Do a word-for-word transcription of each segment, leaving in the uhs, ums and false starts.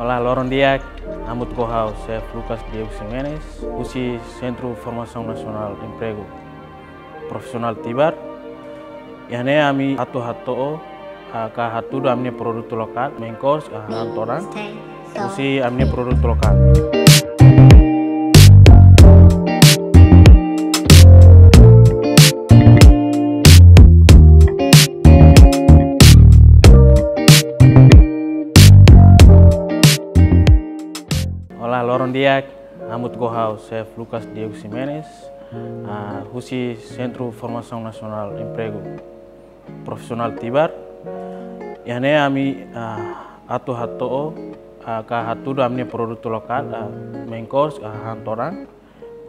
Olá, loron di'ak. Hamutuk ho ha'u, Xefe Lucas Diego Ximenes, husi Sentru Formasaun Nasionál Empregu Profisionál Tibar. Iha ne'e ami atu hato'o, ah, ka hatudu ami-nia produtu lokál, main course, ah, hahán todan, husi ami-nia produtu lokál. Olá, loron di'ak. Hamutuk ho ha'u, Xefe Lucas Diego Ximenes, ah, husi Sentru Formasaun Nasionál Empregu Profisionál Tibar. Iha ne'e ami, ah, atu hato'o, ah, ka hatudu ami-nia produtu lokál, ah, main course, ah, hahán todan,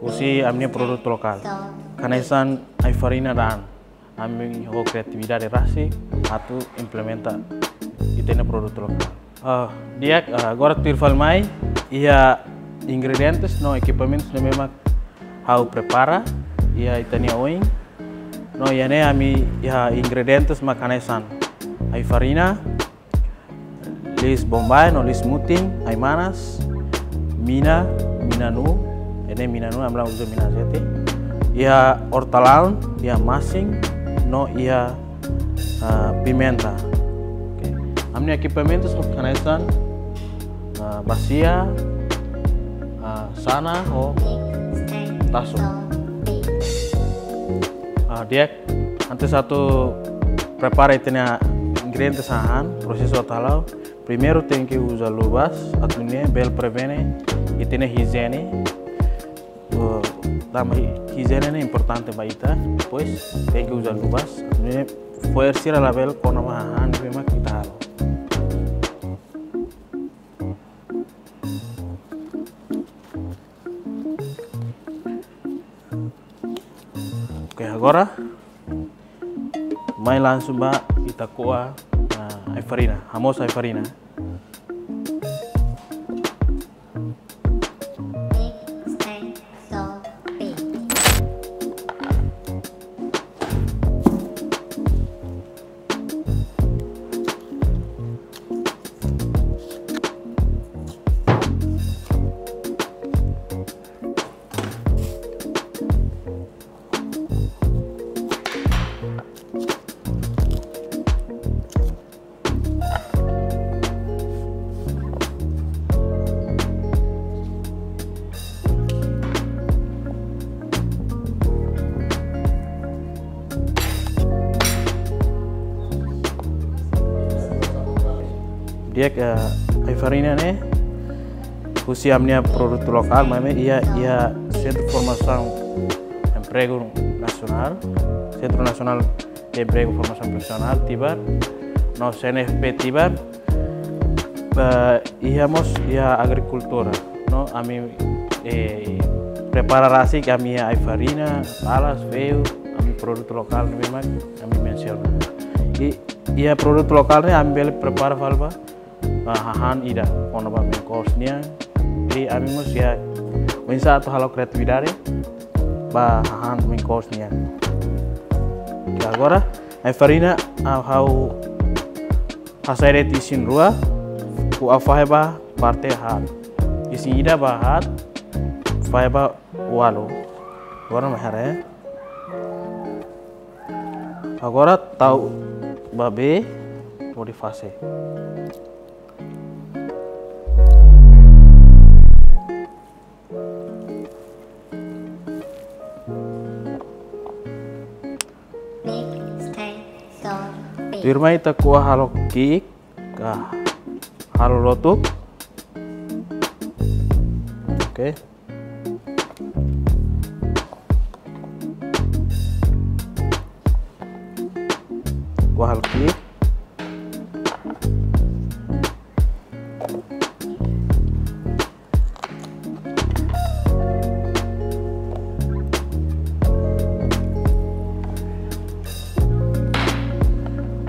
husi ami-nia produtu lokál. Hanesan ai-farina da'an. Ami ho kreatividade rasik atu implementa ita-nia produtu lokál. Ah, di'ak, ah, agora tuir fali mai, iha ingredientes no ekipamentus ne'ebé mak ha'u prepara iha ita-nia oin. No iha ne'e ami iha ingredientes mak hanesan ai-farina, liis bombay no liis mutin, ai-manas, mina, mina-nuu, ne'e mina-nuu, ami la uza mina-zete. Iha ortalaun, iha masin, no iha, ah, pimenta. Oke. Ami-nia ekipamentus hanesan, ah, basia, ah, sanan ho tasu. Ah, di'ak, antes atu prepara ita-nia ingredientes hahán, prosesu atu halo. Primeiru tenke uza luvas, atu nune'e bele prevene ita-nia ijiene. Eh, tanba hi-, ijiene ne'e importante ba ita. Depois tenke uza luvas, atu nune'e fo'er sira labele kona ba hahán ne'ebé mak ita halo. Oke, agora mai langsung ba ita ko'a, ah, ai-farina, hamoos ai-farina. Di'ak, eh, ai-farina ne'e husi ami-nia produtu lokál, maibé iha, iha Sentru Formasaun Empregu Nasionál, Sentru Nasionál de Empregu Formasaun Profisionál Tibar, no C N F P Tibar, eh, iha mós iha agrikultura, no ami, eh, prepara rasik ami-nia ai-farina, talas, feiu, ami produtu lokál ne'ebé mak ami mensiona. I iha produtu lokál ne'e ami bele prepara fali ba, ah, hahán ida, kona-ba main course nian. Jadi ami mós iha oinsá atu halo kreatividade ba hahán main course nian. Ya, agora ai-farina, ah, ha'u hasai de'it isin rua, ha'u fahe ba parte haat. Isin ida ba haat, fahe ba ualu. Agora mai haree. Agora tau ba bee, hodi fase. Tuirmai ita ko'a halo ki'ik, ka halo lotuk. Oke. Ko'a halo ki'ik.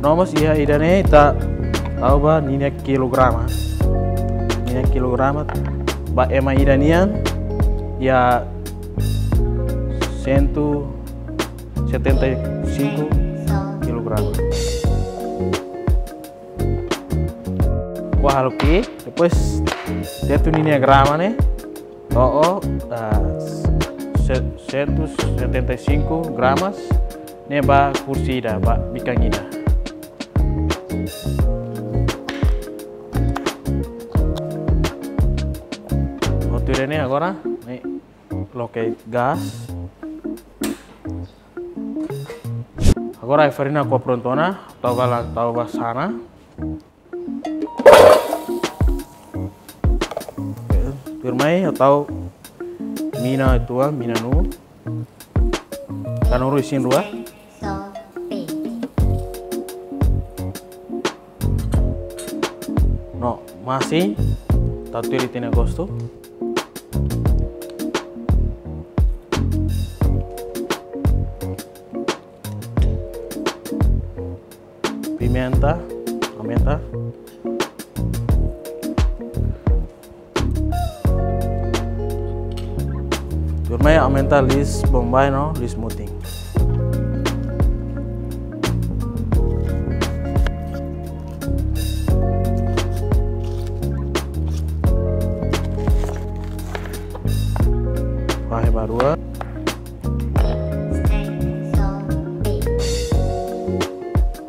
No mós iha ida-ne'e ita tau ba ninia kilograma. Ninia kilograma ba ema ida nian iha cento e setenta e cinco kilograma. Halo ki'ik, depois detu ninia grama ne'e, to'o, ah, se-, cento e setenta e cinco gramas, ne'e ba kursi ida, ba bikan ida. Hotu ida-ne'e agora, ne'e loke gás. Agora ai-farina ne'e prontu ona, tau ba la, tau ba sana. Tuirmai, tau mina uitoan, mina nuu. Kanuru isin-rua. No masin, tau tuir ita-nia gostu. Pimenta, aumenta. Tuirmai aumenta liis Bombay no liis mutin. Fahe ba rua.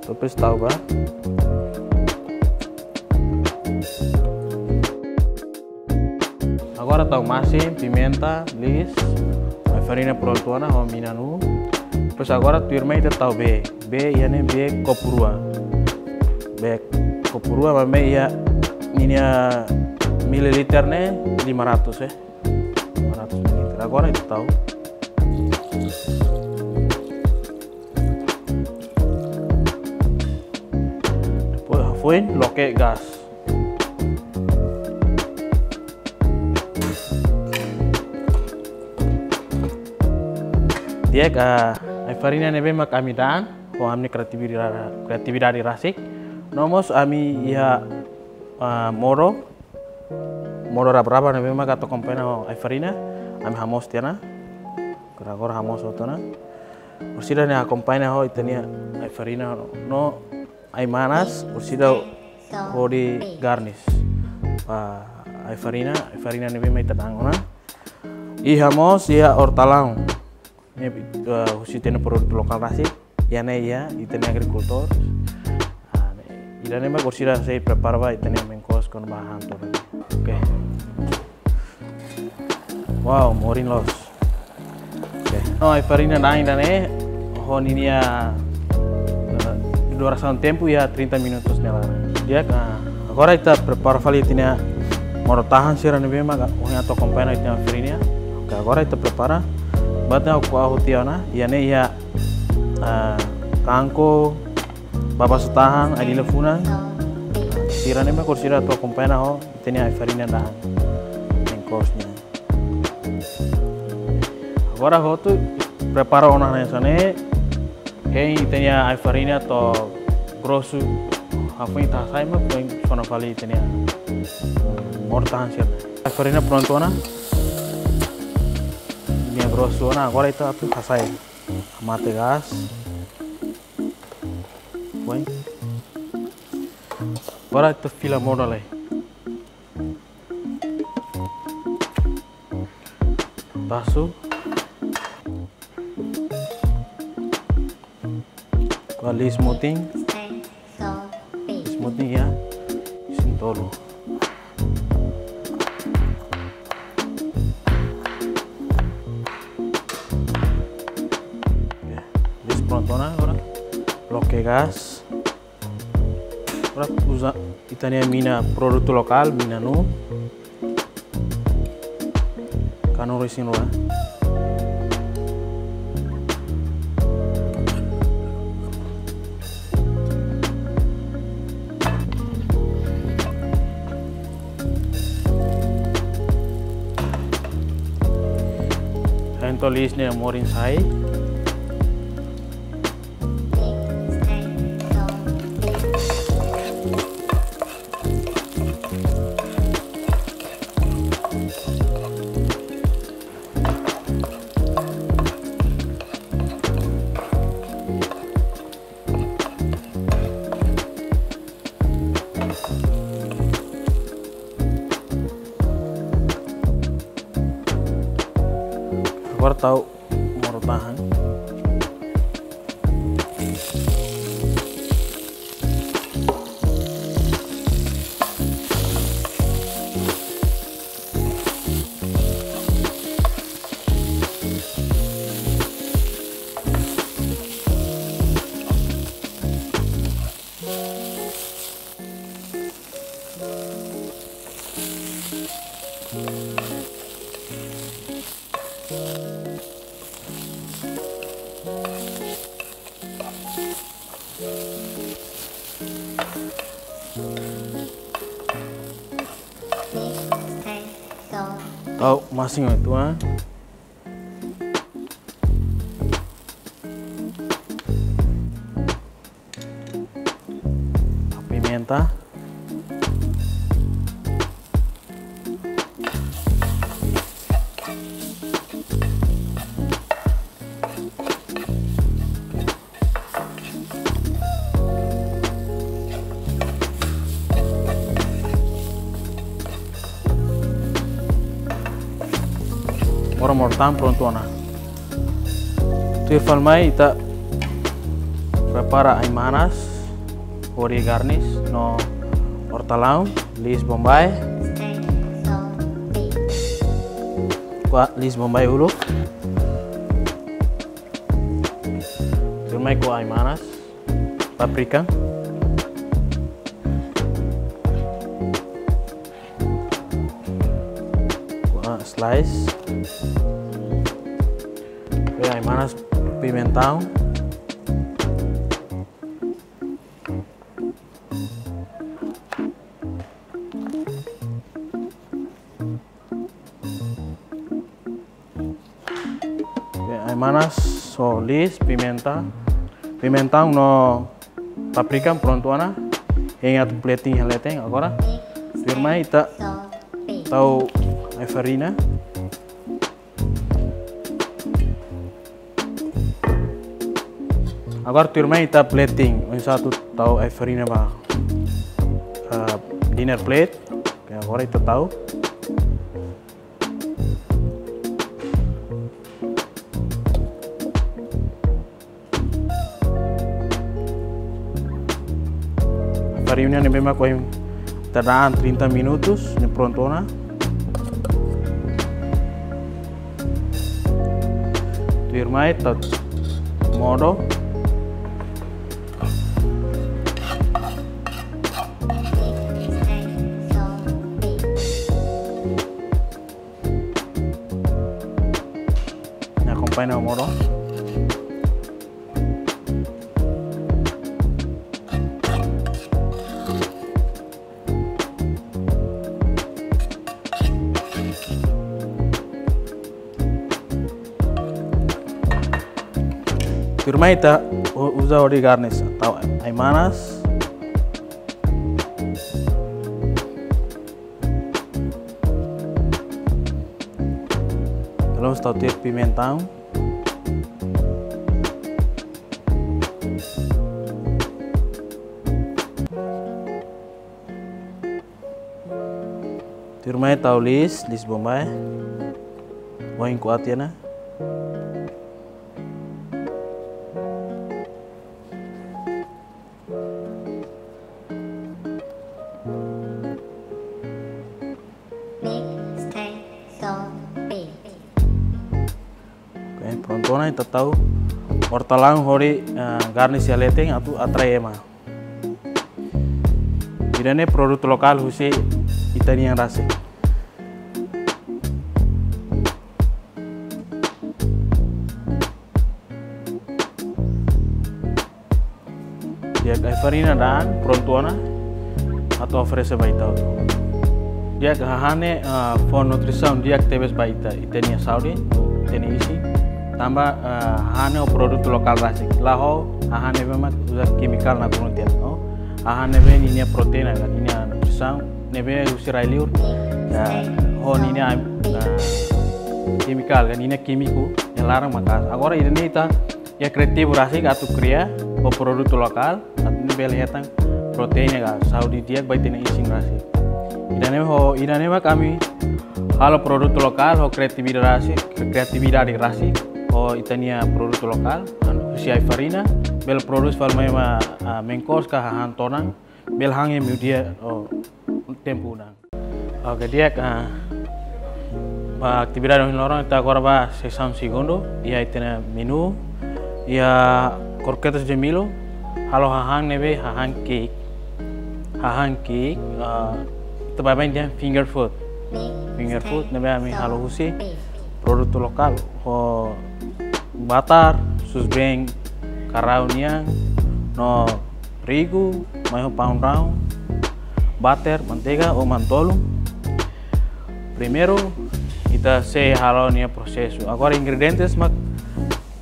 Depois tau ba. Agora tau masin, pimenta, liis, ai-farina prontu ona ho mina nuu. Depois agora tuirmai ita tau bee. Bee iha ne'e bee kopu rua. Bee kopu rua, maibé iha ninia mililiter ne'e lima ratus, eh. Lima ratus mililiter. Agora ita tau. Depois hafoin, loke gás. Di'ak, ah, ai-farina ne'ebé mak ami da'an, ho ami-nia kriatividade, kriatividade rasik. No mós ami iha, ah, modo, modo raba-raba ne'ebé mak atu akompaña ho ai-farina, ami hamoos tiha ona. Agora hamoos hotu ona. Orsida ne'e akompaña ho ita-nia ai-farina no ai-manas, orsida hodi garnis. Ah, ai-farina, ai-farina ne'ebé mak ita da'an ona. Iha mós iha ortolán. Ne'e, eh, husi ita-nia produtu lokál rasik. Iha ne'e iha ita-nia agrikultór. Ah, ne'e, ida-ne'e mak orsida sei prepara ba ita-nia main course kona-ba han to'o. Oke. Wow, morin loos. Oke. No, ai-farina da'an ida-ne'e, ho ninia, eh, durasaun tempu iha trinta minutos nia laran. Di'ak, ah, agora ita prepara fali ita-nia modo-tahan sira ne'ebé mak ohin atu akompaña ita-nia ai-farina. Oke, agora ita prepara. Buat ne'ebé ha'u ko'a tiha ona, iha ne'e iha, ah, kanko, baba-satahan, ai-dila funan. Sira ne'e mak orsida atu akompaña ho ita-nia ai-farina da'an. Main course nian. Agora hotu prepara ona hanesan ne'e, hein ita-nia ai-farina to'o grosu, hafoin ita hasai mak foin sona fali ita-nia modo-tahan sira. Ai-farina prontu ona, nia grosu ona, agora ita atu hasai. Mate gás. Foin. Agora ita fila modo lai. Basu. Agora liis mutin. Liis mutin iha isin-tolu. Oke, liis prontu ona agora. Loke gás. Agora uza ita-nia mina produtu lokál, mina nuu. Kanuru isin-rua. Entaun liis ne'e morin sai. Agora tau modo tahan. Tau masin uitoan. Pimenta. Agora modo tahan prontu ona. Tuir fali mai ita prepara ai-manas, hodi garnis no ortalaun, liis Bombay. Ko'a liis Bombay uluk. Tuirmai ko'a ai-manas, paprika. Ko'a slice. Ko'a ai-manas, pimentaun. Oke, ai-manas ho liis, pimenta, pimentaun no paprika prontu ona. Hein atu plating iha leten agora. Tuirmai ita tau ai-farina. Agora tuirmai ita plating, oinsá atu tau ai-farina ba, ah, dinner plate. Oke, agora ita tau. Farina ne'ebé mak ohin ita da'an trinta minutos, ne'e prontu ona. Tuirmai ita modo. Ne'e akompaña ho modo. Tuirmai ita u-, uza hodi garnis, tau ai-manas. Lalu tau tiha pimentaun. Tuirmai tau liis, liis Bombay. Ohin ko'a tiha ona. Oke, prontu ona, ita tau ortalaun hodi, eh, garnis iha leten atu atrai ema. Ida-ne'e produtu lokál husi ita-nian rasik. Di'ak, ai-farina da'an prontu ona atu oferese ba ita hotu. Di'ak, hahán ne'e, ah, fó nutrisaun di'ak tebes ba ita, ita-nia saúde, ita-nia isin. Tanba, ah, hahán ne'e ho produtu lokál rasik. La ho hahán ne'ebé mak uza kimikál nakonu tiha ona. Hahán ne'ebé ninia proteína ka ninia nutrisaun ne'ebé husi rai-liur. Ya, ho ninia, ah, kimikál ka ninia kímiku ne'e laran maka'as. Agora ida-ne'e ita iha kriativu rasik atu kria ho produtu lokál, atu nune'e bele hetan proteína ka saúde di'ak ba ita-nia isin rasik. Ida-ne'e ho, ida-ne'e mak ami Halo produtu lokál ho kreatividade rasik, kreatividade rasik ho ita-nia produtu lokál, anu, husi ai-farina, bele prodús fali mai mak, ah, mengkos ka hahán tonan, bele han iha meiudia ou tempu udan. Oke, di'ak, ah, ba atividade ohin loron, ita agora ba seksaun segundu, iha ita-nia menu, iha croquetas de milho, halo hahán ne'ebé, hahán ki'ik. Hahán ki'ik, ah, ita baibain dehan finger food. Finger food ne'ebé ami halo husi produtu lokál, ho batar, susubeen karau nian, no trigu, mai ho paun-rahun, batar, manteiga ou mantolun. Primeiru, ita sei halo nia prosesu. Agora ingredientes mak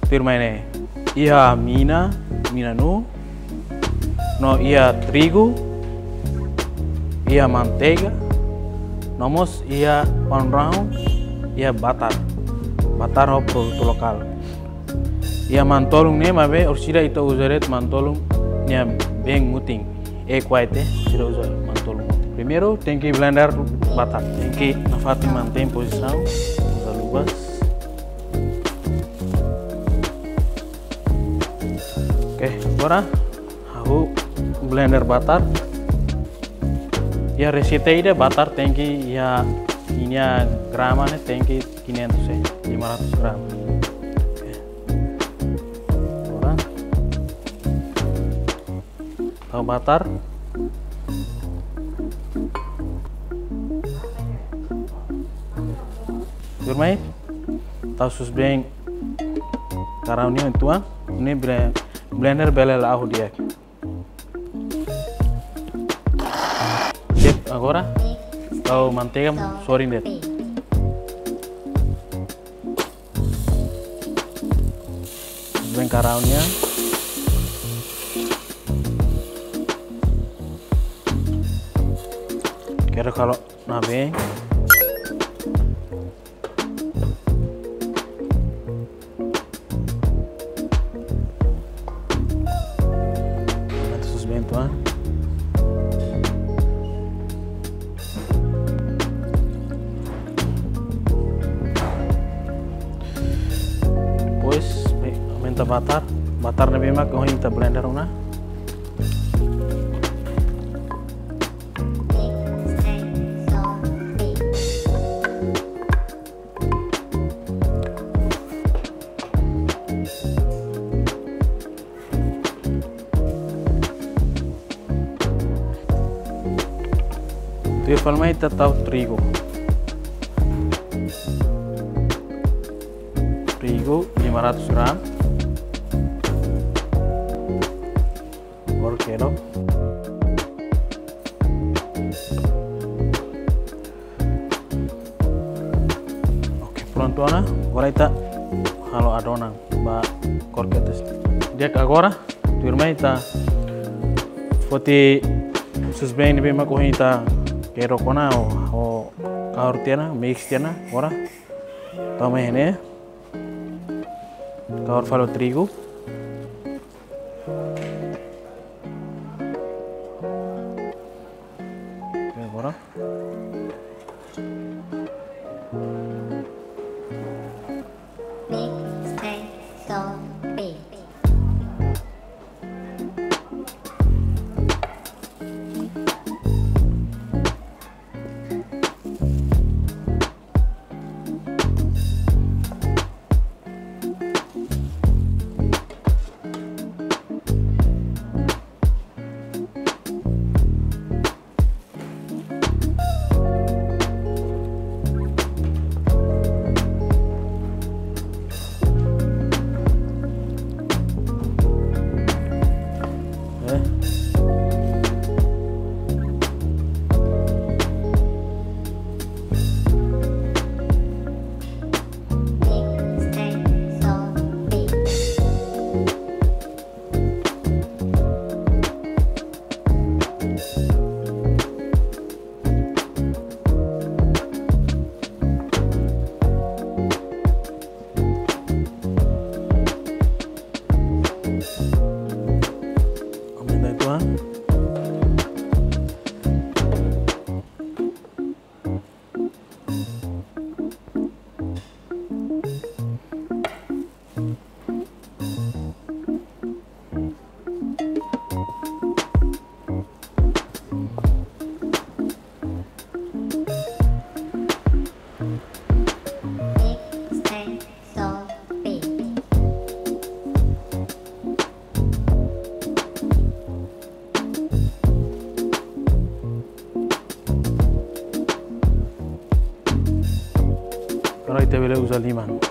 tuirmai ne'e. Iha mina, mina-nuu, no iha trigu, iha manteiga, no mós iha paun-rahun, iha batar. Batar ho produtu lokál. Iha mantolun ne'e maibé orsida ita uza de'it mantolun nia been mutin. Egg white, eh, orsida uza mantolun mutin. Primeiru tenke blender batar, tenke nafatin mantein pozisaun, uza luvas. Oke, agora ha'u blender batar. Iha reseita ida batar tenke iha ninia grama ne'e tenke quinhentos, eh, lima ratus grama. Oke. Agora tau batar. Tuirmai, tau susubeen karau nian uitoan, ne'e bre-, blender bele la'o di'ak. Di'ak, agora tau manteiga sorin de'it. Susubeen karau nian. Kedok halo nabeen. Aumenta susubeen uitoan. Depois, aumenta batar. Batar ne'ebé mak ohin ita blender ona. Tuir fali mai ita tau trigu. Trigu lima ratus gram. Agora kedok. Oke, prontu ona. Agora ita halo adonan ba croquetas. Di'ak, agora tuirmai ita foti susubeen ne'ebé mak ohin ita kedok ona ou, ou kahur tiha ona, mix tiha ona, agora tau mai iha ne'e. Kahur fali ho trigu. Oke, agora. ita bele uza liman.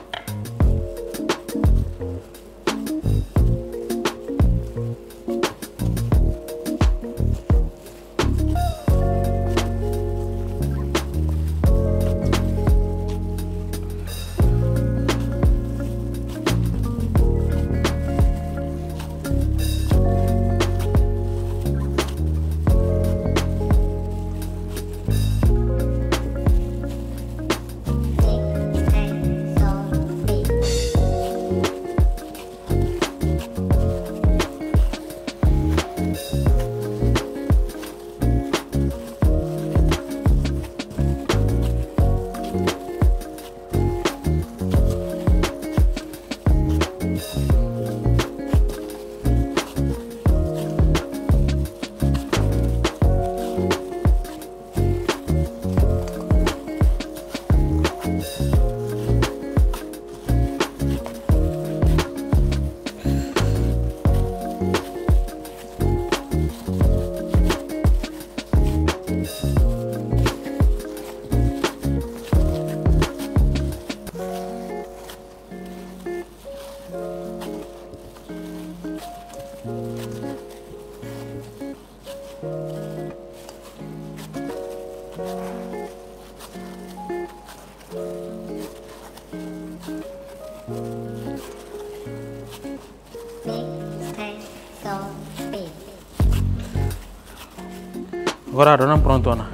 Agora adonan prontu ona.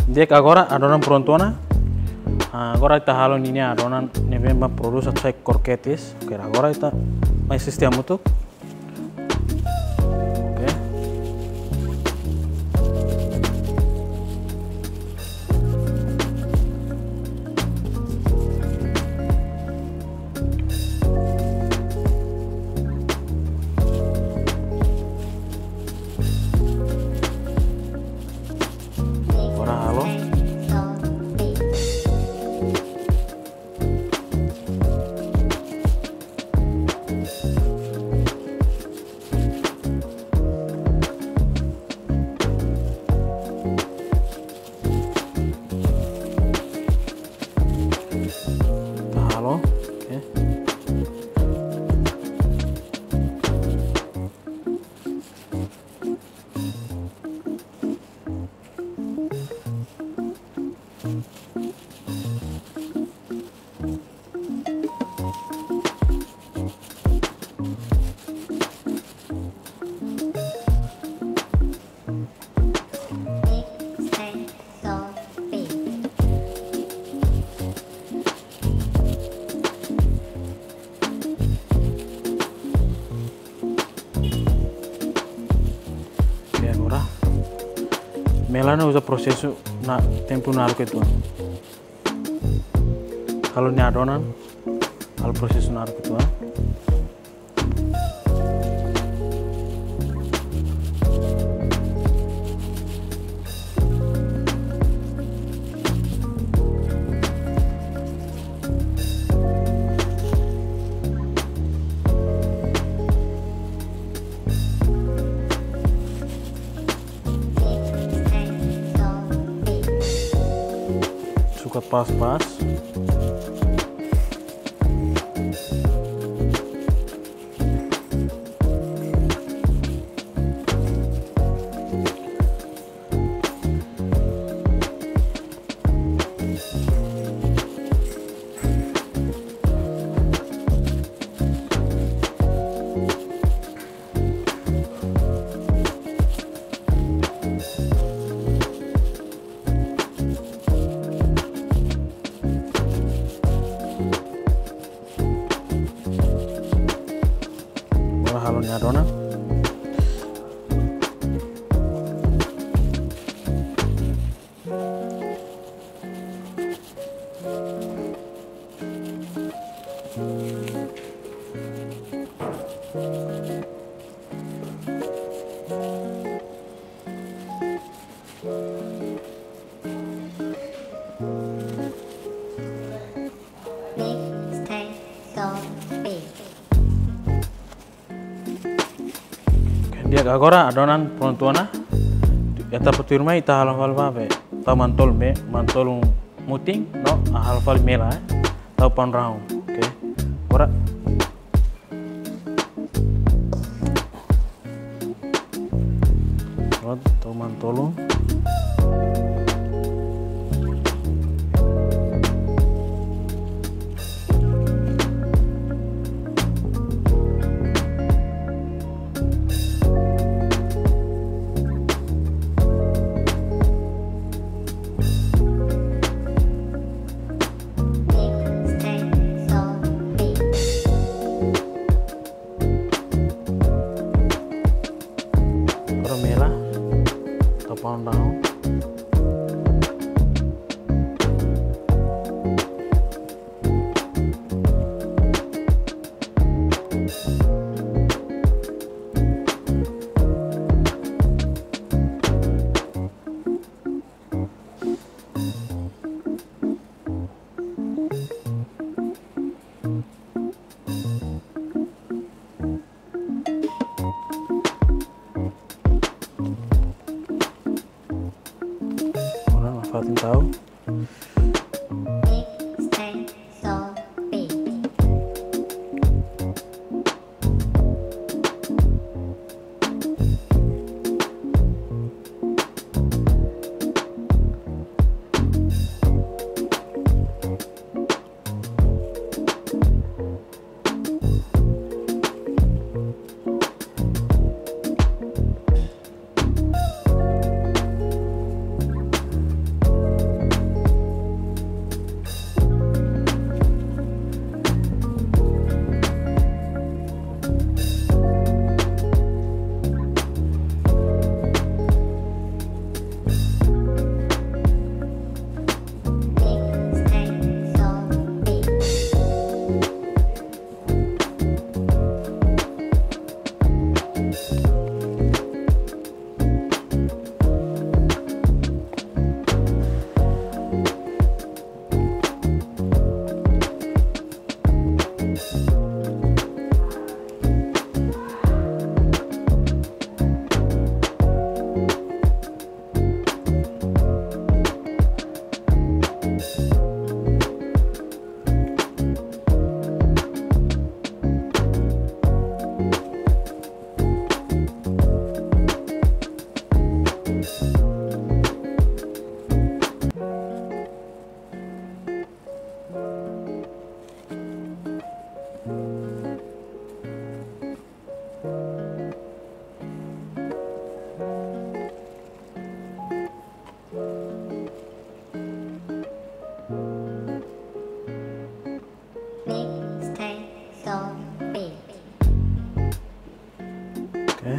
Di'ak, agora adonan prontu ona. Ah, agora ita halo ninia adonan ne'ebé mak produs atu sai kroketes. Oke, agora ita mai asiste hamutuk. Oke. Agora halo. Ita halo, oke. Oke, agora Melania uza prosesu ne'e tempu naruk uitoan. Halo nia adonan, halo prosesu naruk uitoan. Sukat pas-pas. Agora halo nia adonan. Oke, Di'ak, agora adonan prontu ona. Etapa tuirmai ita halo fali ba be. Tau manu-tolun be, manu-tolun mutin, no, halo fali mela, eh. Tau paun rahun, oke. Agora. Prontu, tau manu-tolun. Agora mela, tau paun rahun. Agora nafatin tau. Oke.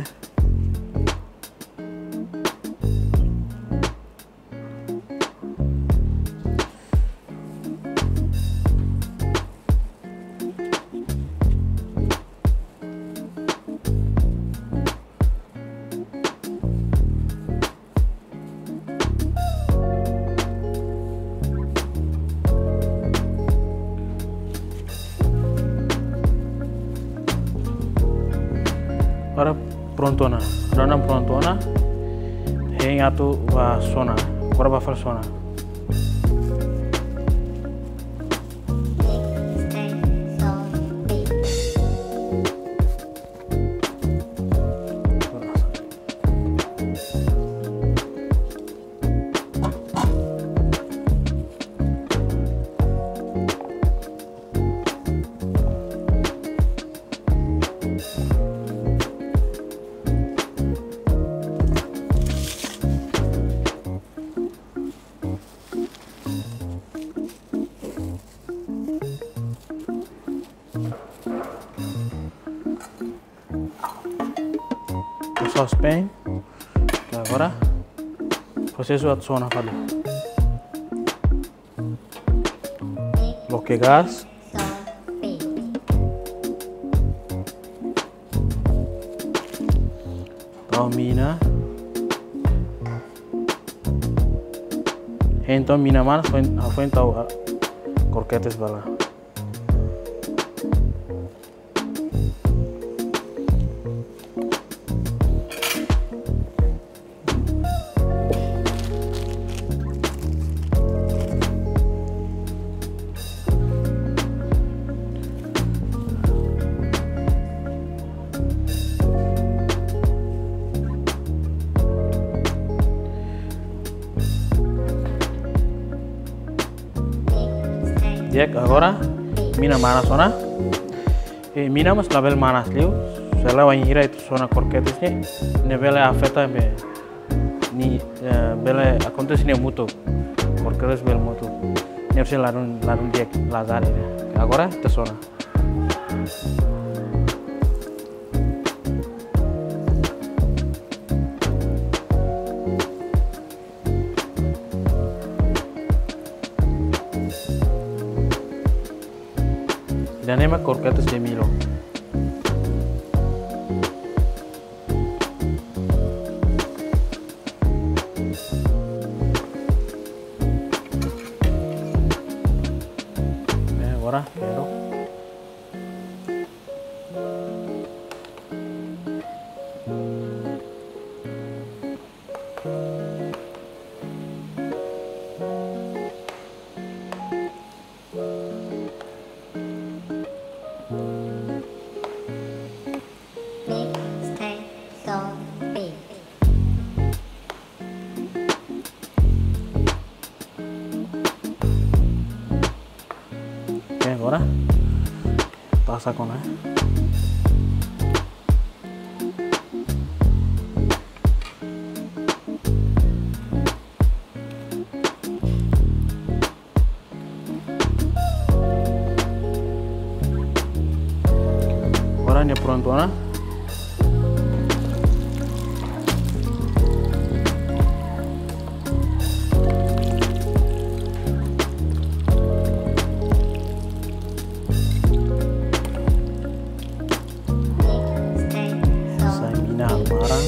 Agora prontu ona, adonan prontu ona. Hein atu bá sona, agora bá fali sona. Sospen. Agora prosesu atu sona fali. Loke gás. Tau mina. Hein to'o mina manas, foin, foin tau, ah, kroketes ba lá. Agora mina manas ona. E mina mas labele manas liu. Se la wainhira ita sona kroketes ne'e, ne'e bele afeta be ni, eh, bele akontese ne'e mutuk. Kroketes bele mutuk. Ne'e sei ladún, ladún di'ak lazada ne'e. Agora ita sona. Ida-ne'e mak kroketes de milo. Eh, agora, pero. Mixtape Song Beat. Oke, agora. Pasa con él. Agora ne'e prontu ona. Sai mina halo maran.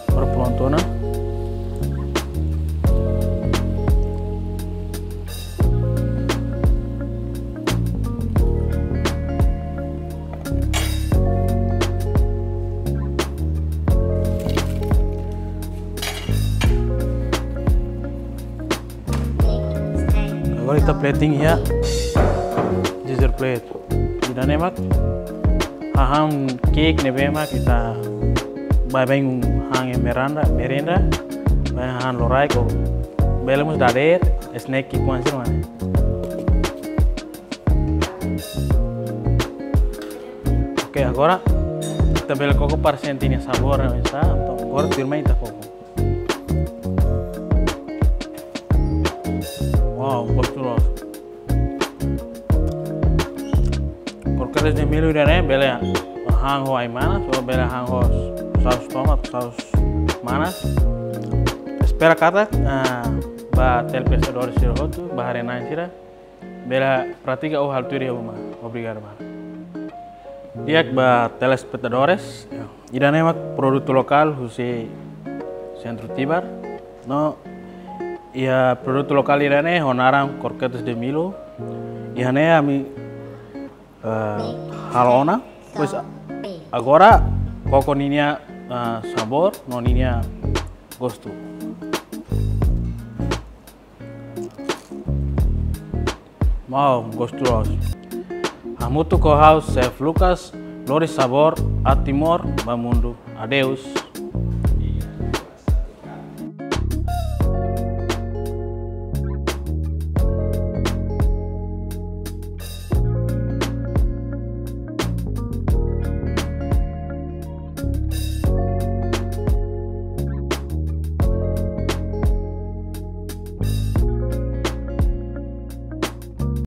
Agora prontu ona. Agora ita plating iha dessert plate. Ida-ne'e mak hahán cake ne'ebé mak ita baibain han iha merenda, merenda, baibain han loraik ou bele mós dadeer, snack ki'ikoan sira mak ne'e. Oke, agora ita bele koko para sente nia sabór ne'e oinsá, entaun agora tuirmai ita koko. Wow, gostozu. Kroketes de milo ida-ne'e bele han ho ai-manas, ou bele han ho saus tomat, saus manas. Espera katak, ah, ba telespetadór sira hotu, ba haree-na'in sira bele pratika ou halo tuir iha uma. Obrigadu barak. Di'ak ba telespetadores, ida-ne'e mak produtu lokál husi Sentru Tibar. No, iha produtu lokál ida-ne'e ho naran kroketes de milo. Iha ne'e ami, eh, halo ona. Pois, agora koko ninia, eh, sabór no ninia gostu. Wow, gostozu. Hamutuk ho ha'u, Chef Lucas, lori sabór Aat Timor ba mundu. Adeus.